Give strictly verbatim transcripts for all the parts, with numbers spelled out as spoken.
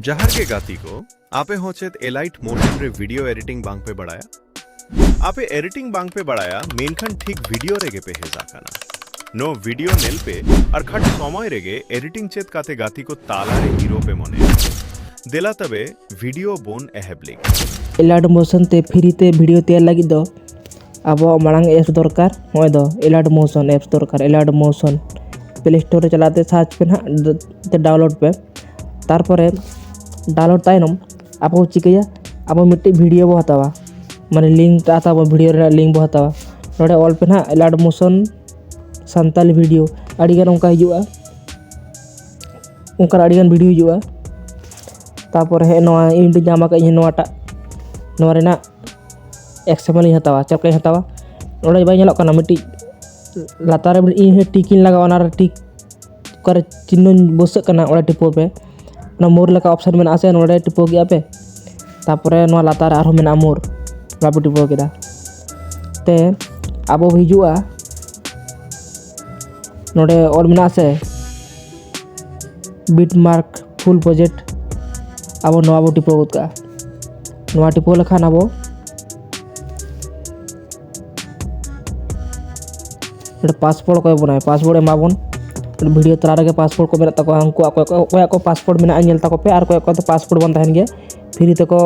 ᱡᱚᱦᱟᱨ ᱜᱮ ᱜᱟᱛᱮ ᱠᱚ, ᱟᱯᱮ ᱦᱚᱸ ᱪᱮᱫ ᱮᱞᱟᱭᱤᱴ ᱢᱳᱥᱚᱱ ᱨᱮ ᱵᱷᱤᱰᱤᱭᱳ ᱮᱰᱤᱴᱤᱝ ᱵᱟᱝ ᱯᱮ ᱵᱟᱲᱟᱭᱟ? ᱟᱯᱮ ᱮᱰᱤᱴᱤᱝ ᱵᱟᱝ ᱯᱮ ᱵᱟᱲᱟᱭᱟ, ᱢᱮᱱᱠᱷᱟᱱ ᱴᱷᱤᱠ ᱵᱷᱤᱰᱤᱭᱳ ᱨᱮᱜᱮ ᱯᱮ ᱦᱮᱡ ᱟᱠᱟᱱᱟ᱾ ᱱᱚ ᱵᱷᱤᱰᱤᱭᱳ ᱧᱮᱞ ᱯᱮ ᱟᱨ ᱠᱷᱟᱴ ᱥᱚᱢᱚᱭ ᱨᱮᱜᱮ ᱮᱰᱤᱴᱤᱝ ᱪᱮᱫ ᱠᱟᱛᱮ ᱜᱟᱛᱮ ᱠᱚ ᱛᱟᱞᱟᱨᱮ ᱦᱤᱨᱳ ᱯᱮ ᱢᱚᱱᱮᱭᱟ᱾ ᱫᱮᱞᱟ ᱛᱚᱵᱮ ᱵᱷᱤᱰᱤᱭᱳ ᱵᱚᱱ ᱮᱦᱚᱵ ᱞᱮᱜᱮ᱾ ᱮᱞᱟᱭᱤᱴ ᱢᱳᱥᱚᱱ ᱛᱮ ᱯᱷᱨᱤ ᱛᱮ ᱵᱷᱤᱰᱤᱭᱳ ᱛᱮᱭᱟᱨ ᱞᱟᱹᱜᱤᱫ ᱫᱚ ᱟᱵᱚᱣᱟᱜ ᱢᱟᱲᱟᱝ ᱮᱯᱥ ᱫᱚᱨᱠᱟᱨ᱾ ᱱᱚᱜᱼᱚᱭ ᱫᱚ ᱮᱞᱟᱭᱤᱴ ᱢᱳᱥᱚᱱ ᱮᱯᱥ ᱫᱚᱨᱠᱟᱨ᱾ ᱮᱞᱟᱭᱤᱴ ᱢᱳᱥᱚᱱ ᱯᱞᱮ ᱥᱴᱳᱨ ᱨᱮ ᱪᱟᱞᱟᱜ ᱛᱮ ᱥᱟᱨᱪ ᱯᱮ ᱱᱟᱦᱟᱜ, ᱰ-, ᱛᱮ ᱰᱟᱣᱩᱱᱞᱳᱰ ᱯᱮ᱾ ᱛᱟᱨᱯᱚᱨᱮ ᱰᱟᱣᱩᱱᱞᱳᱰ ᱛᱟᱭᱱᱚᱢ ᱟᱵᱚ ᱪᱤᱠᱟᱹᱭᱟ, ᱟᱵᱚ ᱢᱤᱫᱴᱤᱡ ᱵᱷᱤᱰᱤᱭᱳ ᱵᱚ ᱦᱟᱛᱟᱣᱟ, ᱢᱟᱱᱮ ᱞᱤᱝᱠ ᱛᱟᱦᱮᱸ ᱛᱟᱵᱚᱱ, ᱵᱷᱤᱰᱤᱭᱳ ᱨᱮᱱᱟᱜ ᱞᱤᱝᱠ ᱵᱚ ᱦᱟᱛᱟᱣᱟ᱾ ᱱᱚᱰᱮ ᱚᱞ ᱯᱮ ᱱᱟᱦᱟᱜ ᱮᱞᱟᱭᱤᱴ ᱢᱳᱥᱚᱱ ᱥᱟᱱᱛᱟᱞᱤ ᱵᱷᱤᱰᱤᱭᱳ, ᱟᱹᱰᱤᱜᱟᱱ ᱚᱱᱠᱟ ᱦᱤᱡᱩᱜᱼᱟ, ᱚᱱᱠᱟᱱᱟᱜ ᱟᱹᱰᱤᱜᱟᱱ ᱵᱷᱤᱰᱤᱭᱳ ᱦᱤᱡᱩᱜᱼᱟ᱾ ᱛᱟᱨᱯᱚᱨᱮ ᱦᱮᱸ, ᱱᱚᱣᱟ ᱤᱧ ᱧᱟᱢ ᱟᱠᱟᱫ ᱤᱧ ᱱᱚᱣᱟᱴᱟᱜ, ᱱᱚᱣᱟ ᱨᱮᱱᱟᱜ ᱮᱠᱥᱮᱢᱮᱞ ᱤᱧ ᱦᱟᱛᱟᱣᱟ᱾ ᱪᱮᱫ ᱞᱮᱠᱟᱧ ᱦᱟᱛᱟᱣᱟ? ᱱᱚᱰᱮ ᱵᱟᱭ ᱧᱮᱞᱚᱜ ᱠᱟᱱᱟ ᱢᱤᱫᱴᱤᱡ ᱞᱟᱛᱟᱨ ᱨᱮ ᱤᱧ ᱦᱚᱸ ᱴᱤᱠ ᱤᱧ ᱞᱟᱜᱟᱣᱟ, ᱚᱱᱟ ᱨᱮ ᱴᱤᱠ ᱚᱠᱟᱨᱮ ᱪᱤᱱᱦᱟᱹ ᱵᱚᱥᱟᱹᱜ ᱠᱟᱱᱟ, ᱚᱸᱰᱮ ᱴᱤᱯᱟᱹᱣ ᱯᱮ᱾ ᱚᱱᱟ ᱢᱳᱨ ᱞᱮᱠᱟ ᱚᱯᱥᱮᱱ ᱢᱮᱱᱟᱜᱼᱟ ᱥᱮ, ᱱᱚᱰᱮ ᱴᱤᱯᱟᱹᱣ ᱠᱮᱜᱼᱟ ᱯᱮ᱾ ᱛᱟᱨᱯᱚᱨᱮ ᱱᱚᱣᱟ ᱞᱟᱛᱟᱨ ᱨᱮ ᱟᱨᱦᱚᱸ ᱢᱮᱱᱟᱜᱼᱟ ᱢᱳᱨ, ᱚᱱᱟ ᱯᱮ ᱴᱤᱯᱟᱹᱣ ᱠᱮᱫᱟ᱾ ᱛᱮ ᱟᱵᱚ ᱦᱤᱡᱩᱜᱼᱟ ᱱᱚᱰᱮ ᱚᱞ ᱢᱮᱱᱟᱜᱼᱟ ᱥᱮ, ᱵᱤᱴ ᱢᱟᱨᱠ ᱯᱷᱩᱞ ᱯᱨᱚᱡᱮᱠᱴ, ᱟᱵᱚ ᱱᱚᱣᱟ ᱵᱚ ᱴᱤᱯᱟᱹᱣ ᱜᱚᱫ ᱠᱟᱜᱼᱟ᱾ ᱱᱚᱣᱟ ᱴᱤᱯᱟᱹᱣ ᱞᱮᱠᱷᱟᱱ ᱟᱵᱚ ᱱᱚᱰᱮ ᱯᱟᱥᱯᱳᱨᱴ ᱚᱠᱚᱭ ᱵᱚᱱᱟᱭ, ᱯᱟᱥᱯᱳᱨᱴ ᱮᱢᱟ ᱵᱚᱱ᱾ ᱱᱚᱰᱮ ᱵᱷᱤᱰᱤᱭᱳ ᱛᱟᱞᱟ ᱨᱮᱜᱮ ᱯᱟᱥᱯᱳᱨᱴ ᱠᱚ ᱢᱮᱱᱟᱜ ᱛᱟᱠᱚᱣᱟ, ᱩᱱᱠᱩ ᱚᱠᱚᱭ ᱠᱚ, ᱚᱠᱚᱭᱟᱜ ᱠᱚ ᱯᱟᱥᱯᱳᱨᱴ ᱢᱮᱱᱟᱜᱼᱟ ᱧᱮᱞ ᱛᱟᱠᱚ ᱯᱮ, ᱟᱨ ᱚᱠᱚᱭ ᱠᱚᱣᱟᱜ ᱫᱚ ᱯᱟᱥᱯᱳᱨᱴ ᱵᱟᱝ ᱛᱟᱦᱮᱱ ᱜᱮᱭᱟ, ᱯᱷᱨᱤ ᱛᱮᱠᱚ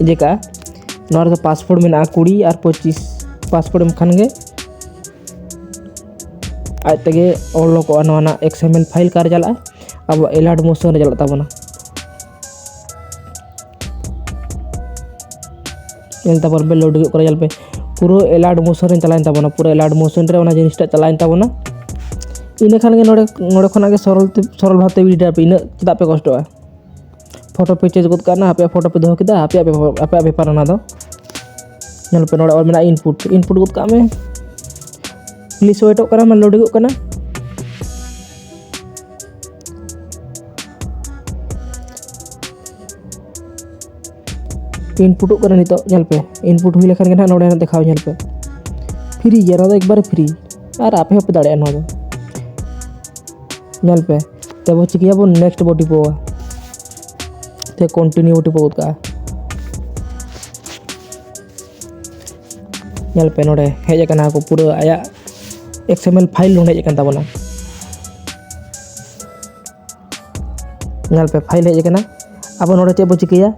ᱤᱭᱟᱹ ᱠᱟᱜᱼᱟ᱾ ᱱᱚᱣᱟ ᱨᱮᱫᱚ ᱯᱟᱥᱯᱳᱨᱴ ᱢᱮᱱᱟᱜᱼᱟ ᱠᱩᱲᱤ ᱟᱨ ᱯᱚᱸᱪᱤᱥ, ᱯᱟᱥᱯᱳᱨᱴ ᱮᱢ ᱠᱷᱟᱱ ᱜᱮ ᱟᱡ ᱛᱮᱜᱮ ᱚᱰᱚᱠᱚᱜᱼᱟ᱾ ᱱᱚᱣᱟ ᱨᱮᱱᱟᱜ ᱮᱠᱥᱮᱢᱮᱞ ᱯᱷᱟᱭᱤᱞ ᱚᱠᱟᱨᱮ ᱪᱟᱞᱟᱜᱼᱟ? ᱟᱵᱚ ᱮᱞᱟᱭᱤᱴ ᱢᱳᱥᱚᱱ ᱨᱮ ᱪᱟᱞᱟᱜ ᱛᱟᱵᱚᱱᱟ᱾ ᱧᱮᱞ ᱛᱟᱵᱚᱱ ᱯᱮ, ᱞᱳᱰᱤᱝᱚᱜ ᱠᱟᱱᱟ, ᱧᱮᱞ ᱯᱮ, ᱯᱩᱨᱟᱹ ᱮᱞᱟᱭᱤᱴ ᱢᱳᱥᱚᱱ ᱨᱮ ᱪᱟᱞᱟᱣᱮᱱ ᱛᱟᱵᱚᱱᱟ, ᱯᱩᱨᱟᱹ ᱮᱞᱟᱭᱤᱴ ᱢᱳᱥᱚᱱ ᱨᱮ ᱚᱱᱟ ᱡᱤᱱᱤᱥᱴᱟᱜ ᱪᱟᱞᱟᱣᱮᱱ ᱛᱟᱵᱚᱱᱟ᱾ ᱤᱱᱟᱹ ᱠᱷᱟᱱ ᱜᱮ ᱱᱚᱰᱮ, ᱱᱚᱰᱮ ᱠᱷᱚᱱᱟᱜ ᱜᱮ ᱥᱚᱨᱚᱞ ᱛᱮ, ᱥᱚᱨᱚᱞ ᱵᱷᱟᱵᱽ ᱛᱮ ᱮᱰᱤᱴ ᱟᱯᱮ, ᱤᱱᱟᱹᱜ ᱪᱮᱫᱟᱜ ᱯᱮ ᱠᱚᱥᱴᱚᱜᱼᱟ? ᱯᱷᱳᱴᱳ ᱯᱮ ᱪᱮᱧᱡᱽ ᱜᱚᱫ ᱠᱟᱜ ᱱᱟ, ᱟᱯᱮᱭᱟᱜ ᱯᱷᱳᱴᱳ ᱯᱮ ᱫᱚᱦᱚ ᱠᱮᱫᱟ, ᱟᱯᱮᱭᱟᱜ ᱵᱮᱯᱟᱨ, ᱟᱯᱮᱭᱟᱜ ᱵᱮᱯᱟᱨ ᱚᱱᱟ ᱫᱚ᱾ ᱧᱮᱞ ᱯᱮ, ᱱᱚᱰᱮ ᱚᱞ ᱢᱮᱱᱟᱜᱼᱟ ᱤᱱᱯᱩᱴ, ᱤᱱᱯᱩᱴ ᱜᱚᱫ ᱠᱟᱜ ᱢᱮ᱾ ᱯᱞᱤᱡᱽ ᱳᱭᱮᱴᱚᱜ ᱠᱟᱱᱟ, ᱢᱟ ᱞᱳᱰᱤᱝᱚᱜ ᱠᱟᱱᱟ᱾ ᱤᱱᱯᱩᱴᱚᱜ ᱠᱟᱱᱟ ᱱᱤᱛᱚᱜ, ᱧᱮᱞ ᱯᱮ, ᱤᱱᱯᱩᱴ ᱦᱩᱭ ᱞᱮᱠᱷᱟᱱ ᱜᱮ ᱱᱟᱦᱟᱜ ᱱᱚᱰᱮ ᱫᱮᱠᱷᱟᱣ, ᱧᱮᱞ ᱯᱮ, ᱯᱷᱨᱤ ᱜᱮᱭᱟ ᱱᱚᱣᱟ ᱫᱚ, ᱮᱠᱵᱟᱨᱮ ᱯᱷᱨᱤ᱾ ᱟᱨ ᱟᱯᱮ ᱦᱚᱸᱯᱮ ᱫᱟᱲᱮᱭᱟᱜᱼᱟ ᱱᱚᱣᱟ ᱫᱚ᱾ ᱧᱮᱞ ᱯᱮ, ᱛᱮᱵᱚ ᱪᱤᱠᱟᱹᱭᱟᱵᱚᱱ, ᱱᱮᱠᱥᱴ ᱵᱚ ᱴᱤᱯᱟᱹᱣᱟ᱾ ᱛᱮ ᱠᱚᱱᱴᱤᱱᱤᱭᱩ ᱴᱤᱯᱟᱹᱣ ᱜᱚᱫ ᱠᱟᱜᱼᱟ᱾ ᱧᱮᱞ ᱯᱮ, ᱱᱚᱰᱮ ᱦᱮᱡ ᱟᱠᱟᱱᱟ ᱠᱚ, ᱯᱩᱨᱟᱹ ᱟᱭᱟᱜ XML ᱯᱷᱟᱭᱤᱞ ᱱᱚᱰᱮ ᱦᱮᱡ ᱟᱠᱟᱱ ᱛᱟᱵᱚᱱᱟ᱾ ᱧᱮᱞ ᱯᱮ, ᱯᱷᱟᱭᱤᱞ ᱦᱮᱡ ᱟᱠᱟᱱᱟ᱾ ᱟᱵᱚ ᱱᱚᱰᱮ ᱪᱮᱫ ᱵᱚ ᱪᱤᱠᱟᱹᱭᱟ?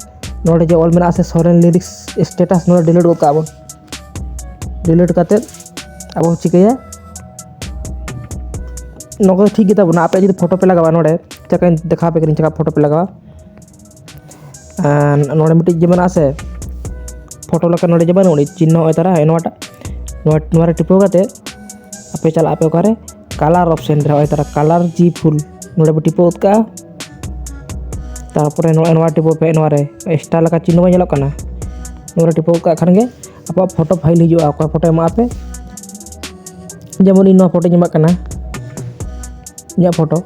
ᱱᱚᱰᱮ ᱡᱮ ᱚᱞ ᱢᱮᱱᱟᱜᱼᱟ ᱥᱮ ᱥᱚᱨᱮᱱ ᱞᱤᱨᱤᱠᱥ ᱥᱴᱮᱴᱟᱥ, ᱱᱚᱰᱮ ᱰᱤᱞᱤᱴ ᱜᱚᱫ ᱠᱟᱜᱼᱟ ᱵᱚᱱ᱾ ᱰᱤᱞᱤᱴ ᱠᱟᱛᱮᱫ ᱟᱵᱚ ᱪᱤᱠᱟᱹᱭᱟ? ᱱᱚᱣᱟ ᱠᱚᱫᱚ ᱴᱷᱤᱠ ᱜᱮᱛᱟ ᱵᱚᱱᱟ᱾ ᱟᱯᱮ ᱡᱩᱫᱤ ᱯᱷᱳᱴᱳ ᱯᱮ ᱞᱟᱜᱟᱣᱟ, ᱱᱚᱰᱮ ᱪᱮᱠᱟᱧ ᱫᱮᱠᱷᱟᱣ ᱟᱯᱮ ᱠᱟᱹᱱᱟᱹᱧ, ᱪᱮᱠᱟ ᱯᱷᱳᱴᱳ ᱯᱮ ᱞᱟᱜᱟᱣᱟ᱾ ᱟᱨ ᱱᱚᱰᱮ ᱢᱤᱫᱴᱤᱡ ᱡᱮ ᱢᱮᱱᱟᱜᱼᱟ ᱥᱮ ᱯᱷᱳᱴᱳ ᱞᱮᱠᱟ, ᱱᱚᱰᱮ ᱡᱮ ᱵᱟᱹᱱᱩᱜ ᱪᱤᱱᱦᱚ ᱚᱭ ᱛᱟᱨᱟ, ᱱᱚᱣᱟᱴᱟᱜ, ᱱᱚᱣᱟ, ᱱᱚᱣᱟ ᱨᱮ ᱴᱤᱯᱟᱹᱣ ᱠᱟᱛᱮ ᱟᱯᱮ ᱪᱟᱞᱟᱜ ᱟᱯᱮ ᱚᱠᱟᱨᱮ? ᱠᱟᱞᱟᱨ ᱚᱯᱥᱮᱱ ᱨᱮ ᱚᱭ ᱛᱟᱨᱟ ᱠᱟᱞᱟᱨ ᱡᱤ ᱯᱷᱩᱞ ᱱᱚᱰᱮ ᱵᱚ ᱴᱤᱯᱟᱹᱣ ᱜᱚᱫ ᱠᱟᱜᱼᱟ᱾ ᱛᱟᱨᱯᱚᱨᱮ ᱱᱚᱜᱼᱚᱭ ᱱᱚᱣᱟ ᱴᱤᱯᱟᱹᱣ ᱯᱮ, ᱱᱚᱣᱟ ᱨᱮ ᱥᱴᱟᱨ ᱞᱮᱠᱟ ᱪᱤᱱᱦᱚ ᱵᱟᱝ ᱧᱮᱞᱚᱜ ᱠᱟᱱᱟ? ᱱᱚᱣᱟ ᱨᱮ ᱴᱤᱯᱟᱹᱣ ᱜᱚᱫ ᱠᱟᱜ ᱠᱷᱟᱱ ᱜᱮ ᱟᱵᱚᱣᱟᱜ ᱯᱷᱳᱴᱳ ᱯᱷᱟᱭᱤᱞ ᱦᱤᱡᱩᱜᱼᱟ᱾ ᱚᱠᱚᱭ ᱯᱷᱳᱴᱳ ᱮᱢᱟᱜ ᱯᱮ, ᱡᱮᱢᱚᱱ ᱤᱧ ᱱᱚᱣᱟ ᱯᱷᱳᱴᱳᱧ ᱮᱢᱟᱜ ᱠᱟᱱᱟ, ᱤᱧᱟᱹᱜ ᱯᱷᱳᱴᱳ,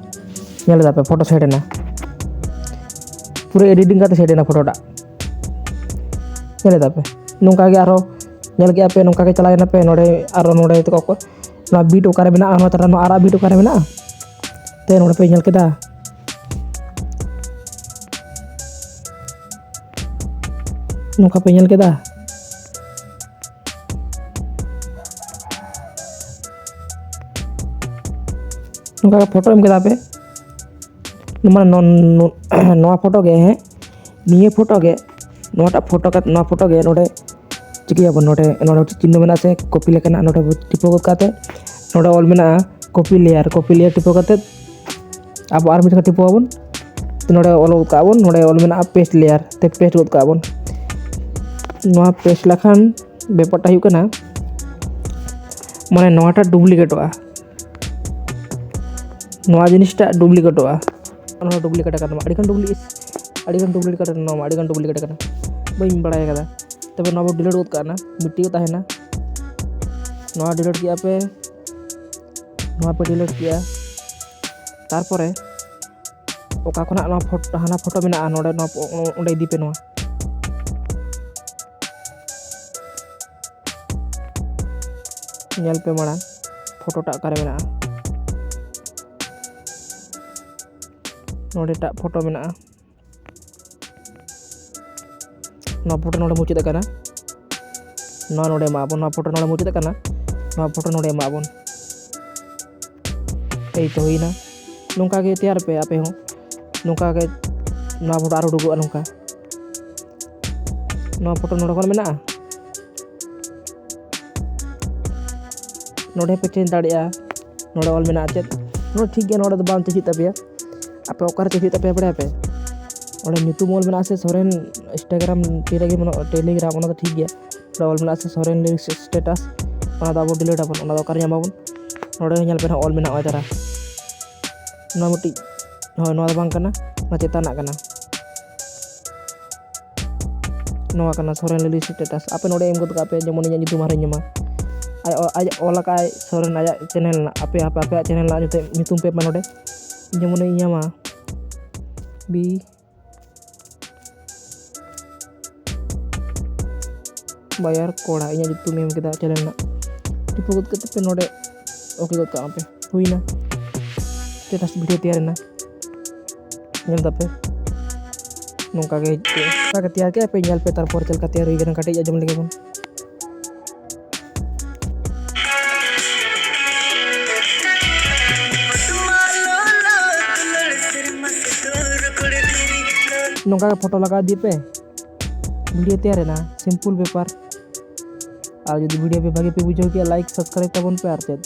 ᱧᱮᱞ ᱮᱫᱟ ᱯᱮ, ᱯᱷᱳᱴᱳ ᱥᱮᱴ ᱮᱱᱟ, ᱯᱩᱨᱟᱹ ᱮᱰᱤᱴᱤᱝ ᱠᱟᱛᱮ ᱥᱮᱴ ᱮᱱᱟ ᱯᱷᱳᱴᱳᱴᱟᱜ᱾ ᱧᱮᱞ ᱮᱫᱟ ᱯᱮ, ᱱᱚᱝᱠᱟ ᱜᱮ ᱟᱨᱦᱚᱸ ᱧᱮᱞ ᱠᱮᱜᱼᱟ ᱯᱮ, ᱱᱚᱝᱠᱟ ᱜᱮ ᱪᱟᱞᱟᱣ ᱮᱱᱟ ᱯᱮ᱾ ᱱᱚᱰᱮ ᱟᱨᱚ ᱱᱚᱰᱮ ᱛᱟᱠᱚ ᱠᱚ, ᱱᱚᱣᱟ ᱵᱤᱴ ᱚᱠᱟᱨᱮ ᱢᱮᱱᱟᱜᱼᱟ? ᱱᱚᱣᱟ ᱛᱟᱞᱟ ᱱᱚᱣᱟ ᱟᱨᱟᱜ ᱵᱤᱴ ᱚᱠᱟᱨᱮ ᱢᱮᱱᱟᱜᱼᱟ? ᱛᱮ ᱱᱚᱰᱮ ᱯᱮ ᱧᱮᱞ ᱠᱮᱫᱟ, ᱱᱚᱝᱠᱟ ᱯᱮ ᱧᱮᱞ ᱠᱮᱫᱟ᱾ ᱱᱚᱝᱠᱟ ᱜᱮ ᱯᱷᱳᱴᱳ ᱮᱢ ᱠᱮᱫᱟ ᱯᱮ, ᱢᱟᱱᱮ ᱱᱚ-, ᱱᱚ-, ᱱᱚᱣᱟ ᱯᱷᱳᱴᱳ ᱜᱮ, ᱦᱮᱸ, ᱱᱤᱭᱟᱹ ᱯᱷᱳᱴᱳ ᱜᱮ, ᱱᱚᱣᱟᱴᱟᱜ ᱯᱷᱳᱴᱳ ᱠᱟᱛᱮ, ᱱᱚᱣᱟ ᱯᱷᱳᱴᱳ ᱜᱮ ᱱᱚᱰᱮ ᱪᱤᱠᱟᱹᱭᱟᱵᱚᱱ? ᱱᱚᱰᱮ, ᱱᱚᱰᱮ ᱢᱤᱫᱴᱤᱡ ᱪᱤᱱᱦᱚ ᱢᱮᱱᱟᱜᱼᱟ ᱥᱮ ᱠᱚᱯᱤ ᱞᱮᱠᱟᱱᱟᱜ, ᱱᱚᱰᱮ ᱵᱚ ᱴᱤᱯᱟᱹᱣ ᱜᱚᱫ ᱠᱟᱛᱮ ᱱᱚᱰᱮ ᱚᱞ ᱢᱮᱱᱟᱜᱼᱟ ᱠᱚᱯᱤ ᱞᱮᱭᱟᱨ, ᱠᱚᱯᱤ ᱞᱮᱭᱟᱨ ᱴᱤᱯᱟᱹᱣ ᱠᱟᱛᱮ ᱟᱵᱚ ᱟᱨ ᱢᱤᱫ ᱡᱚᱠᱷᱟ ᱴᱤᱯᱟᱹᱣ ᱟᱵᱚᱱ᱾ ᱛᱚ ᱱᱚᱰᱮ ᱚᱞ ᱜᱚᱫ ᱠᱟᱜᱼᱟ ᱵᱚᱱ, ᱱᱚᱰᱮ ᱚᱞ ᱢᱮᱱᱟᱜᱼᱟ ᱯᱮᱥᱴ ᱞᱮᱭᱟᱨ, ᱛᱮ ᱯᱮᱥᱴ ᱜᱚᱫ ᱠᱟᱜᱼᱟ ᱵᱚᱱ᱾ ᱱᱚᱣᱟ ᱯᱮᱥᱴ ᱞᱮᱠᱷᱟᱱ ᱵᱮᱯᱟᱨᱴᱟ ᱦᱩᱭᱩᱜ ᱠᱟᱱᱟ, ᱢᱟᱱᱮ ᱱᱚᱣᱟᱴᱟᱜ ᱰᱩᱯᱞᱤᱠᱮᱴᱚᱜᱼᱟ, ᱱᱚᱣᱟ ᱡᱤᱱᱤᱥᱴᱟᱜ ᱰᱩᱯᱞᱤᱠᱮᱴᱚᱜᱼᱟ᱾ ᱱᱚᱣᱟ ᱰᱩᱯᱞᱤᱠᱮᱴ ᱟᱠᱟᱱ ᱛᱟᱢᱟ, ᱟᱹᱰᱤᱜᱟᱱ ᱰᱩᱯᱞᱤ-, ᱟᱹᱰᱤᱜᱟᱱ ᱰᱩᱯᱞᱤᱠᱮᱴ ᱟᱠᱟᱱᱟ, ᱱᱚᱣᱟ ᱢᱟ ᱟᱹᱰᱤᱜᱟᱱ ᱰᱩᱯᱞᱤᱠᱮᱴ ᱟᱠᱟᱱᱟ, ᱵᱟᱹᱧ ᱵᱟᱲᱟᱭ ᱠᱟᱫᱟ᱾ ᱛᱚᱵᱮ ᱱᱚᱣᱟ ᱵᱚ ᱰᱤᱞᱤᱴ ᱜᱚᱫ ᱠᱟᱜᱼᱟ, ᱱᱟ ᱢᱤᱫᱴᱤᱡ ᱜᱮ ᱛᱟᱦᱮᱱᱟ᱾ ᱱᱚᱣᱟ ᱰᱤᱞᱤᱴ ᱠᱮᱜᱼᱟ ᱯᱮ, ᱱᱚᱣᱟ ᱯᱮ ᱰᱤᱞᱤᱴ ᱠᱮᱜᱼᱟ, ᱛᱟᱨᱯᱚᱨᱮ ᱚᱠᱟ ᱠᱷᱚᱱᱟᱜ ᱱᱚᱣᱟ ᱯᱷᱳᱴᱳ, ᱦᱟᱱᱟ ᱯᱷᱳᱴᱳ ᱢᱮᱱᱟᱜᱼᱟ, ᱱᱚᱰᱮ ᱱᱚᱣᱟ ᱯᱷᱳ-, ᱚᱸᱰᱮ ᱤᱫᱤ ᱯᱮ ᱱᱚᱣᱟ᱾ ᱧᱮᱞ ᱯᱮ ᱢᱟᱲᱟᱝ ᱯᱷᱳᱴᱳᱴᱟᱜ ᱚᱠᱟᱨᱮ ᱢᱮᱱᱟᱜᱼᱟ᱾ ᱱᱚᱰᱮᱴᱟᱜ ᱯᱷᱳᱴᱳ ᱢᱮᱱᱟᱜᱼᱟ, ᱱᱚᱣᱟ ᱯᱷᱳᱴᱳ ᱱᱚᱰᱮ ᱢᱩᱪᱟᱹᱫ ᱟᱠᱟᱱᱟ᱾ ᱱᱚᱣᱟ ᱱᱚᱰᱮ ᱮᱢᱟᱜ ᱵᱚᱱ, ᱱᱚᱣᱟ ᱯᱷᱳᱴᱳ ᱱᱚᱰᱮ ᱢᱩᱪᱟᱹᱫ ᱟᱠᱟᱱᱟ, ᱱᱚᱣᱟ ᱯᱷᱳᱴᱳ ᱱᱚᱰᱮ ᱮᱢᱟᱜ ᱵᱚᱱ᱾ ᱮᱭ ᱛᱚ ᱦᱩᱭᱱᱟ᱾ ᱱᱚᱝᱠᱟ ᱜᱮ ᱛᱮᱭᱟᱨ ᱯᱮ ᱟᱯᱮ ᱦᱚᱸ, ᱱᱚᱝᱠᱟ ᱜᱮ ᱱᱚᱣᱟ ᱯᱷᱳᱴᱳ ᱟᱨ ᱩᱰᱩᱠᱚᱜᱼᱟ ᱱᱚᱝᱠᱟ᱾ ᱱᱚᱣᱟ ᱯᱷᱳᱴᱳ ᱱᱚᱰᱮ ᱠᱷᱚᱱ ᱢᱮᱱᱟᱜᱼᱟ, ᱱᱚᱰᱮ ᱯᱮ ᱪᱮᱧᱡᱽ ᱫᱟᱲᱮᱭᱟᱜᱼᱟ᱾ ᱱᱚᱰᱮ ᱚᱞ ᱢᱮᱱᱟᱜᱼᱟ ᱪᱮᱫ? ᱱᱚᱰᱮ ᱴᱷᱤᱠ ᱜᱮᱭᱟ, ᱱᱚᱰᱮ ᱫᱚ ᱵᱟᱝ ᱪᱮᱧᱡᱽ ᱦᱩᱭᱩᱜ ᱛᱟᱯᱮᱭᱟ᱾ ᱟᱯᱮ ᱚᱠᱟᱨᱮ ᱪᱮᱧᱡᱽ ᱦᱩᱭᱩᱜ ᱛᱟᱯᱮᱭᱟ ᱵᱟᱲᱟᱭᱟᱯᱮ? ᱚᱸᱰᱮ ᱧᱩᱛᱩᱢ ᱚᱞ ᱢᱮᱱᱟᱜᱼᱟ ᱥᱮ ᱥᱚᱨᱮᱱ ᱤᱱᱥᱴᱟᱜᱨᱟᱢ ᱛᱤ ᱨᱮᱜᱮ ᱢᱮᱱᱟᱜᱼᱟ, ᱴᱮᱞᱤᱜᱨᱟᱢ, ᱚᱱᱟ ᱫᱚ ᱴᱷᱤᱠ ᱜᱮᱭᱟ᱾ ᱚᱸᱰᱮ ᱚᱞ ᱢᱮᱱᱟᱜᱼᱟ ᱥᱮ ᱥᱚᱨᱮᱱ ᱞᱤᱨᱤᱠᱥ ᱥᱴᱮᱴᱟᱥ, ᱚᱱᱟ ᱫᱚ ᱟᱵᱚ ᱰᱤᱞᱤᱴ ᱟᱵᱚᱱ᱾ ᱚᱱᱟ ᱫᱚ ᱚᱠᱟᱨᱮ ᱧᱟᱢᱟᱵᱚᱱ? ᱱᱚᱰᱮ ᱧᱮᱞ ᱯᱮ ᱱᱟᱦᱟᱜ ᱚᱞ ᱢᱮᱱᱟᱜᱼᱟ ᱚᱭ ᱛᱟᱨᱟ᱾ ᱱᱚᱣᱟ ᱢᱤᱫᱴᱤᱡ, ᱦᱳᱭ, ᱱᱚᱣᱟ ᱫᱚ ᱵᱟᱝ ᱠᱟᱱᱟ, ᱱᱚᱣᱟ ᱪᱮᱛᱟᱱᱟᱜ ᱠᱟᱱᱟ᱾ ᱱᱚᱣᱟ ᱠᱟᱱᱟ ᱥᱚᱨᱮᱱ ᱞᱤᱨᱤᱠᱥ ᱥᱴᱮᱴᱟᱥ᱾ ᱟᱯᱮ ᱱᱚᱰᱮ ᱮᱢ ᱜᱚᱫ ᱠᱟᱜ ᱯᱮ, ᱡᱮᱢᱚᱱ ᱤᱧᱟᱹᱜ ᱧᱩᱛᱩᱢ ᱟᱨᱦᱚᱸᱧ ᱮᱢᱟ᱾ ᱟᱡ, ᱟᱡ ᱚᱞ ᱟᱠᱟᱫ ᱟᱭ ᱥᱚᱨᱮᱱ ᱟᱭᱟᱜ ᱪᱮᱱᱮᱞ ᱨᱮᱱᱟᱜ, ᱟᱯᱮ, ᱟᱯᱮ, ᱟᱯᱮᱭᱟᱜ ᱪᱮᱱᱮᱞ ᱨᱮᱱᱟᱜ ᱧᱩᱛᱩᱢ, ᱧᱩᱛᱩᱢ ᱯᱮ ᱮᱢᱟ ᱱᱚᱰᱮ᱾ ᱡᱮᱢᱚᱱ ᱤᱧ ᱮᱢᱟ ᱵᱤ ᱵᱟᱭᱟᱨ ᱠᱚᱲᱟ, ᱤᱧᱟᱹᱜ ᱧᱩᱛᱩᱢ ᱮᱢ ᱠᱮᱫᱟ ᱪᱮᱱᱮᱞ ᱨᱮᱱᱟᱜ᱾ ᱴᱤᱯᱟᱹ ᱜᱚᱫ ᱠᱟᱛᱮ ᱯᱮ ᱱᱚᱰᱮ ᱳᱠᱮ ᱜᱚᱫ ᱠᱟᱜ ᱯᱮ᱾ ᱦᱩᱭᱱᱟ, ᱥᱴᱮᱴᱟᱥ ᱵᱷᱤᱰᱤᱭᱳ ᱛᱮᱭᱟᱨ ᱮᱱᱟ᱾ ᱧᱮᱞ ᱫᱟᱯᱮ, ᱱᱚᱝᱠᱟ ᱜᱮ ᱦᱤᱡᱩᱜ ᱯᱮ᱾ ᱱᱚᱝᱠᱟ ᱜᱮ ᱛᱮᱭᱟᱨ ᱠᱮᱫᱼᱟ ᱯᱮ, ᱧᱮᱞ ᱯᱮ, ᱛᱟᱨᱯᱚᱨ ᱪᱮᱫ ᱞᱮᱠᱟ ᱛᱮᱭᱟᱨ ᱦᱩᱭ ᱠᱟᱱᱟ, ᱠᱟᱹᱴᱤᱡ ᱟᱸᱡᱚᱢ ᱞᱮᱜᱮ ᱵᱚᱱ᱾ ᱱᱚᱝᱠᱟ ᱜᱮ ᱯᱷᱳᱴᱳ ᱞᱟᱜᱟᱣ ᱤᱫᱤ ᱯᱮ, ᱵᱷᱤᱰᱤᱭᱳ ᱛᱮᱭᱟᱨ ᱮᱱᱟ, ᱥᱤᱢᱯᱩᱞ ᱵᱮᱯᱟᱨ᱾ ᱟᱨ ᱡᱩᱫᱤ ᱵᱷᱤᱰᱤᱭᱳ ᱯᱮ ᱵᱷᱟᱜᱮ ᱯᱮ ᱵᱩᱡᱷᱟᱹᱣ ᱠᱮᱫᱼᱟ, ᱞᱟᱭᱤᱠ, ᱥᱟᱵᱥᱠᱨᱟᱭᱤᱵ ᱛᱟᱵᱚᱱ ᱯᱮ, ᱟᱨ ᱪᱮᱫ᱾